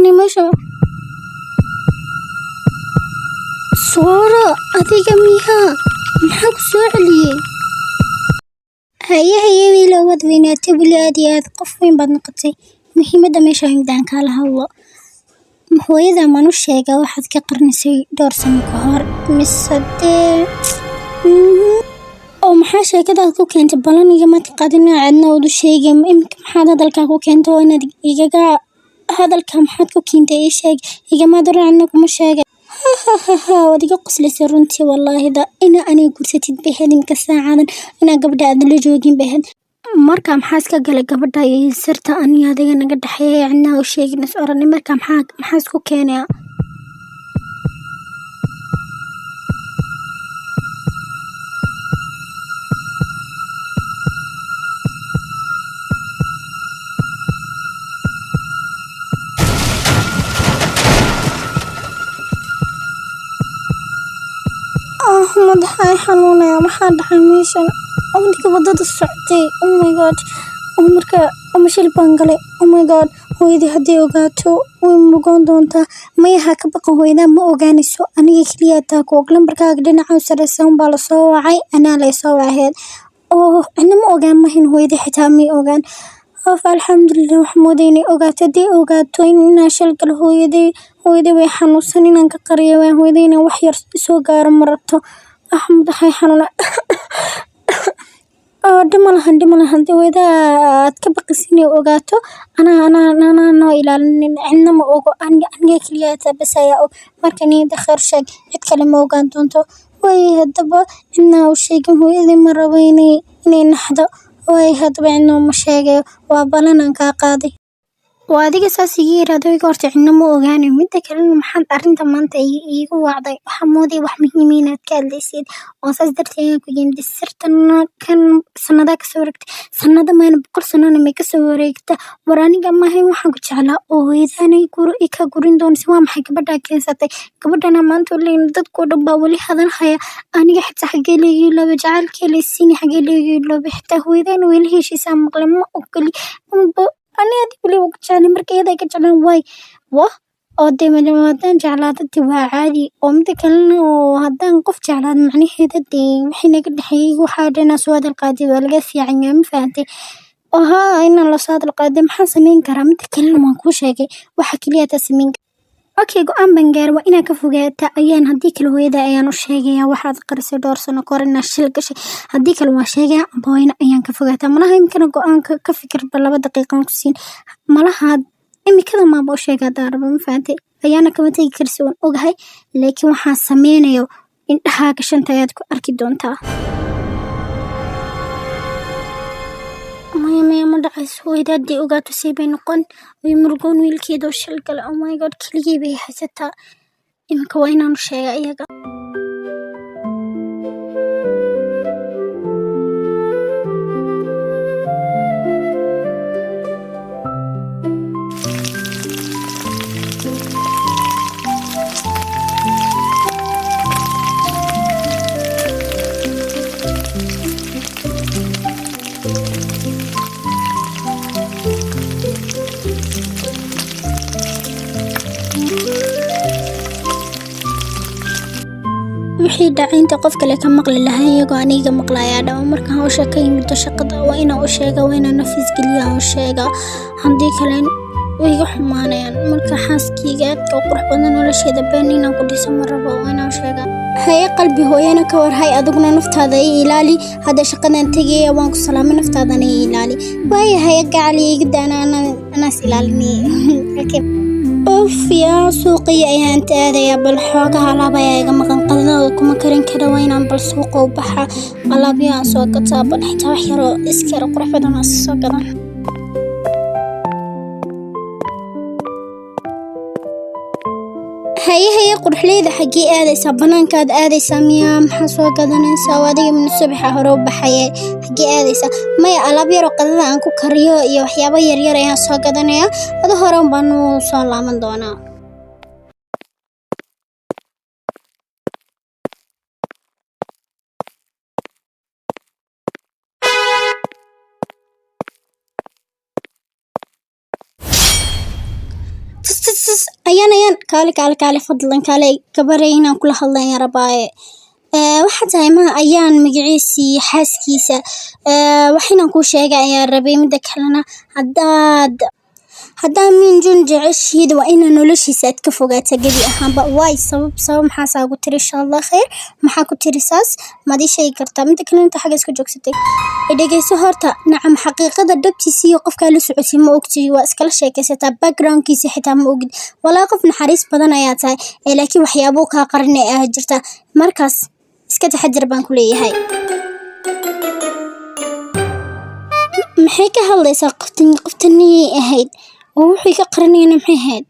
Ani meesha Soora, adiga miyaa? Maxaa ku soo celiyey? Haye haye wiilow, waad weynaatay weli, aad iyo aad qof weyn baad noqotay. Muhiimadda meesha midaan kaala hadlo. Hooyada maan u sheegaa waxaad ka qarnisay dhowr sano ka hor mise dee? Oo maxaa sheekadaad ku keentay? Balan igama qaadin cidna ood u sheegay. Iminka maxaad hadalkaa ku keentay? Oo inaad igaga hadalka maxaad ku keentay, ii sheeg. Igama daran, cidna kuma sheegay. Ha, waad iga qoslisay runtii, wallaahi da ina aniga gursatid bay ahayd imika saacadan, inaa gabadha aad la joogin bay ahayd. Marka maxaa iska galay gabadha iyo sirta aniga adiga naga dhexeeya? Cidna u sheegin is oranay. Marka maxaa isku keenaya? Ah, madaxa i xanuunaya. Maxaa dhacay meeshan? Oo ninka wadada socday. Oh my God, oo marka ama shil baan galay. Oh my God, hooyadii hadday ogaato way murugoon doontaa. Maya, ha ka baqan, hooyadaa ma ogaanayso. Aniga keliya taa ku og. Lambarkaaga dhinaca u sareysa unbaa lasoo wacay, anaa laysoo wacaheed. Oo cidna ma ogaan mahin, hooyadii xitaa may ogaan. Of, alxamdulilah. Wax mooday inay ogaato. Haddii ogaato inaan shil galo, hooyadii way xanuunsan. Inaan ka qariyo waan hooyadii inaan wax yar soo gaaro ma rabto. Ah, madaxay xanuuna. Oo dhima lahan, dhima lahan. Haddii hooyada aad ka baqaysa inay ogaato, anaa noo ilaalinin. Cidna ma ogo, aniga keliya taa bas ayaa og. Marka niyada khayr sheeg, cid kale ma ogaan doonto. Waayo haddaba cidna u sheegin, hooyadii ma rabo inay naxdo. Waayo haddaba cidna uma sheegayo, waa ballan aan kaa qaaday. Waa adiga saas iga yiraahdo iga horta, cidna ma ogaanayo. Midda kalena, maxaad arrinta maanta iigu wacday? Waxaa moodaya wax muhiim ah inaad ka hadlaysid, oo saas darteed ayaan ku yimid. Sirtan kan sanadaa kasoo wareegtay, sanada mayna, 100 sanana may kasoo wareegta. War aniga maahayn waxaan ku jeclaa oo hooyadaanay ka gurin doonaysa. Waa maxay gabadhaa keensatay? Gabadhana maanta leyn dadkoo dhan baa weli hadal haya. Aniga xitaa xaggee layga iloobay? Jacaylkee laysiini xaggee layga iloobay? Xitaa hooyadaana weli heshiisaa maqlay, ma ogoli. Aniga adig weli waa ku jeclay, marka iyada ka jeclaan waay wah. Oo dee haddaan jeclaado dee waa caadi. Oo mida kalena, oo haddaan qof jeclaado macnaheeda dee wixii naga dhexeeyay waxaa dhan soo hadal qaaday waa laga fiican yahay, ma fahantay? Oo haa, inaan lasoo hadal qaaday maxaan samayn karaa? Mida kalena, waan kuu sheegay waxa keliya taa samayn. Okay, go'aan baan gaaray, waa inaan ka fogaata ayaan. Haddii kale hooyada ayaan u sheegaya waxaad qarisay dhowr sano kahor inaad shil gashay. Haddii kale waan sheegaya, amba waa in ayaan ka fogaataa. Malaha imikana go'aanka ka fikirba, 2 daqiiqan ku siin. Malaha imikada maaba u sheega haddaan rabo, ma fahantay? Ayaana kama tegi karsi, waan ogahay, laakiin waxaan sameynayo indhahaaga shanta ayaad ku arki doontaa. Maya maya, ma dhacayso. Hooyada haddii ogaato see bay noqon? Way murugoon wiilkeeda oo shil galay. Oh my God, keligii bay haysataa iminka, waa inaan u sheega iyaga. Wixii dhacay inta qof kale ka maqli lahaa iyagoo aniga maqlayaa dhawa. Markaan hawsha ka yimid shaqada, waa inaan u sheega, waa inaan nafis geliya u sheega. Haddii kale way iga xumaanayaan. Marka xaaskeyga aadka u qurux badan, nolosheeda been inaan ku dhiso ma rabo, waa inaan u sheegaa. Haye qalbi, hooyana ka warhay, adiguna naftaada i ilaali. Hadda shaqadan tegaya, waan ku salaamay, naftaadana i ilaali. Waayo haye gacali, iga daana, anaas ilaalinay. Okay. Of yaa, suuqii ayaan aadayaa. Bal xoogaha alaab ayaa iga maqan, qadadooda kuma karin kara. Waa inaan bal suuqa u baxa, alaabyo aan soo gataa. Bal xitaa wax yaroo iska yaro qurux badan aan soo gadan. Haye haye quruxleyda, xaggee aadaysaa? Banaankaad aadaysaa miyaa? Maxaa soo gadanaysaa? Oo adiga min subaxa hore u baxaye, xaggee aadaysaa? Maya, alaab yaroo qadada aan ku kariyo iyo waxyaabo yaryar ayaan soo gadanayaa. Ado hore baan u soo laaban doonaa. Tis tis tis. Ayaan, Ayaan, kaale, kaale, kaale, fadlan kaale, gabarey inaan kula hadlayan rabaaye. Waxaa tahay ma Ayaan magaciisii xaaskiisa? Wax inaan kuu sheega ayaan rabay. Mida kalena, haddaa Minjun jeceshiid, waa inaa noloshiisa aad ka fogaata gebi ahaanba. Waay, sabab maxaasaa ugu tiri? Insha Allah khayr, maxaa ku tiri saas? Maad ii sheegi kartaa? Mida kalena, inta xagga isku joogsatay, dhegeyso horta. Nacam, xaqiiqada dhabtiisa iyo qofkaa la socotay ma ogtid, waa iskala sheekaysataa, backgroundkiisa xitaa ma ogid. Walaa qof naxariis badan ayaa tahay, laakiin waxyaabuu kaa qarinay ah jirta. Markaas iska taxadir baan ku leeyahay. Maxay ka hadlaysaa qoftan? Qoftaniyay ahayd oo wuxuu ka qarinayana maxay ahayd?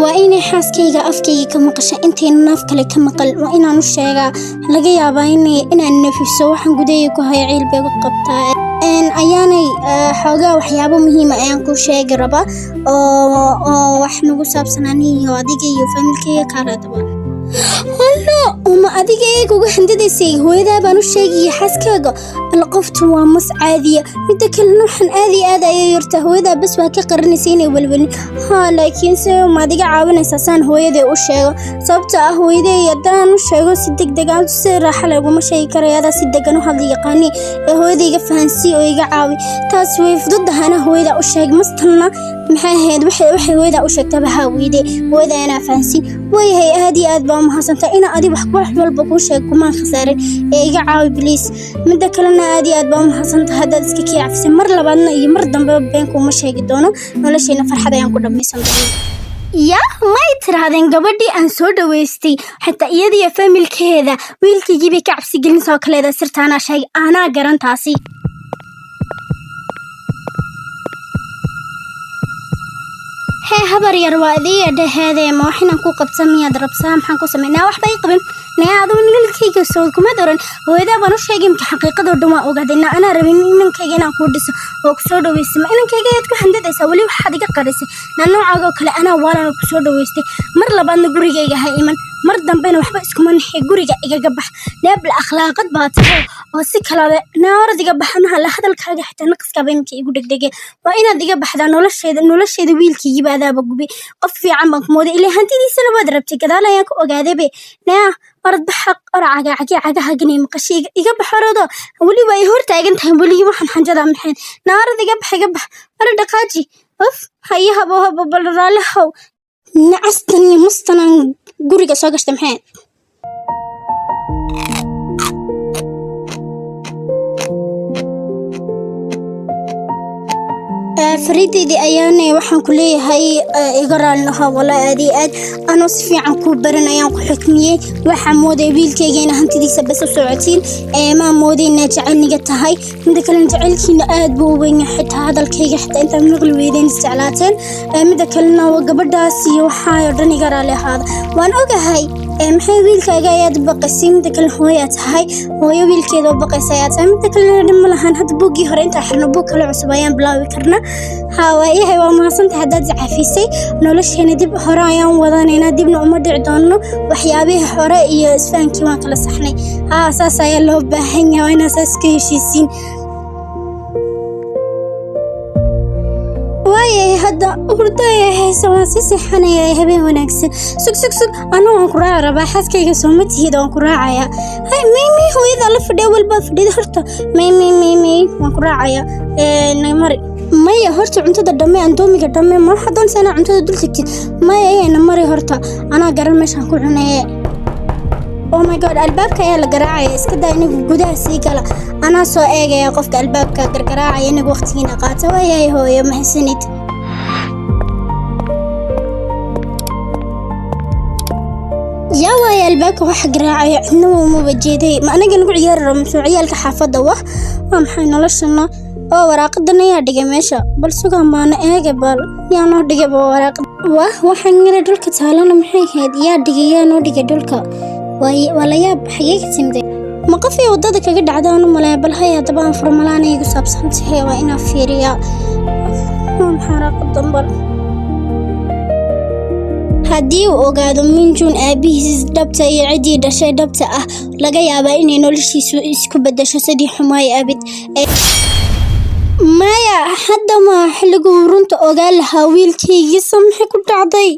Waa inay xaaskayga afkayga ka maqasha intayna naaf kale ka maqal. Waa inaan u sheegaa. Laga yaabaa inaan nafiso waxaan gudahayga ku haya, ciil bay ku qabtaa. Ayaanay, xoogaa waxyaabo muhiima ayaan kuu sheegi rabaa oo wax nagu saabsan aniga iyo adiga iyo familkayga. Kaaladaba hallo, uma adiga ee kugu handadaysay hooyadaa baan u sheegaya xaaskaaga. Bal qoftu waa mas caadiya. Midda kalena, waxaan aad iyo aad ayay yartaa. Hooyadaa bas waa ka qarinaysa inay welwelin. Haa, laakiin se maad iga caawinaysaa saan hooyaday u sheego? Sababta ah hooyaday haddaan u sheego si deg deg ah, si raaxa laguma sheegi karayo. Adaa si degan u hadli yaqaani ee hooyada iga fahansii oo iga caawi. Taas way fududahana, hooyada u sheeg. Mastanna maxay ahayd? Waxay hooyada u sheegtaba haa weyde, hooyada anaa fahansiin. Waayahay, aad iyo aad baa umahadsantahay. Inaa adi wax walba kuu sheeg kumaan khasaarin ee iga caawi please. Midda kalena, aad iyo aad baa umahadsantahay haddaad iska kii cafisay. Mar labaadna iyo mar dambe been kuuma sheegi doono. Noloshayna farxad ayaan ku dhammaysan doona. Ya may tirahdeen gabadhii aan soo dhaweystay xitaa iyadiyo familkeeda wiilkaygii bay ka cabsi gelin soo kaleeda. Sirtaanaa sheegay, anaa garan taasi. Hee, habar yar, waa adiga dhaheedee. Ma wax inaan ku qabta miyaad rabsaa? Maxaan ku samey? Naa, waxba ii qabin. Naa, adigu wiilkayga soo kuma doran. Hooyadaa baan u sheegay imka, xaqiiqadoo dhan waa ogaaday. Naa, anaa rabin inankayga inaan kuu dhiso oo ku soo dhaweystay. Ma inankayga ayaad ku handadaysaa? Weli waxaad iga qarisay. Naa, noocaaga oo kale anaa waalana ku soo dhaweystay. Mar labaadna gurigayga ha iman, mar dambena waxba iskuma nixi, guriga igaga bax. Neebla akhlaaqad baa tahay oo si kalaba. Naa, orad iga bax. Maha la hadalkaaga xitaa naqaskaaba imika igu dhegdhege. Waa inaad iga baxdaa nolosheeda. Nolosheeda wiilkaygiiba adaaba gubay. Qof fiican baan ku mooday, ilaa hantidiisana waad rabtay, gadaal ayaan ku ogaaday. Naa, orad baxa, ora cagaacagee cagahaganay maqashay. Iga bax, orado. Weli waa ay hor taagan tahay weli. Waxaan xanjadaa maxayd? Naa, orad iga bax, iga bax, ora, dhaqaaji. Of, haye, habo habo, bal raali how. Nacastan iyo mustanaan guriga soo gashtay maxay? Fariideydii ayaana, waxaan ku leeyahay iga raali lahaa. Walaa aad iyo aad anoo si fiican kuu baran ayaan ku xukmiyey. Waxaa mooday wiilkayga ina hantidiisa bas u socotiin, maa mooday inaa jecelniga tahay. Mida kalena, jecelkiina aad buu u weyn yahay. Xitaa hadalkayga xitaa intaad maqli weydeen isjeclaateen. Mida kalena, waa gabadhaas iyo waxaa oo dhan iga raali ahaada. Waan ogahay maxay wiilkaaga ayaad u baqaysay. Mida kale, hooyaa tahay, hooyo wiilkeeda u baqaysa ayaa tahay. Mida kalena, dhib ma lahan. Hadda buuggii hore intaa xirno, buug kale cusub ayaan bilaabi karnaa. Haa, waayahay, waa mahadsantahay haddaad cafisay. Nolosheena dib hore ayaan wadanaynaa, dibna uma dhici doono waxyaabihii hore iyo isfahankii waan kala saxnay. Haa, saas ayaa loo baahan yahay, waa inaa saas ka heshiisiin. Waayahay, hadda hurdo ayaa haysa, waan sii seexanayaa. Habeen wanaagsan. Sug, sug, sug, anigu waan ku raaci rabaa. Xaaskayga sooma tihid? Waan ku raacayaa. Hay, may may, hooyada la fadhiya walbaa fadhida horta. May may may may, waan ku raacayaa. Mari maya horta cuntada dhamme, andoomiga dhamme. Ma waxaad doonaysaa inaad cuntada dul tagtid? Maya, ayayna mari horta, anaa garan meeshaan ku cunaye. Oh my God, albaabka ayaa la garaacaya. Iska daa, inagu gudaha sii gala, anaa soo eegaya qofka albaabka gargaraacaya. Inagu waqtigiina qaata. Waayahay hooyo, mahadsanid. Yaa waaya albaabka waxa garaacaya? Cidna uma jeeday. Ma anaga nagu ciyaari rabo mise ciyaalka xaafadda? Wah, waa maxay noloshana? Oo waraaqadan ayaa dhigay meesha. Bal sugaa, maana eega. Bal yaa noo dhigay ba waraaqad? Wah, waxaan yara dhulka taalana maxay ahayd? Yaa dhigay? Yaa noo dhigay dhulka? Waa la yaab, xagee ka timday? Ma qofii waddada kaga dhacda aan u maleeya? Bal hay, haddaba aan furmalaana igu saabsan tahay, waa inaan fiiriyaa. Xanaaqa damban haddii uu ogaado Minjun aabihiis dhabta iyo ciddii dhashay dhabta ah, laga yaabaa inay noloshiisu isku beddesho sidii xumaay abid. Maya, hadda ma xilliguu runta ogaan lahaa wiilkaygiisa. Maxay ku dhacday?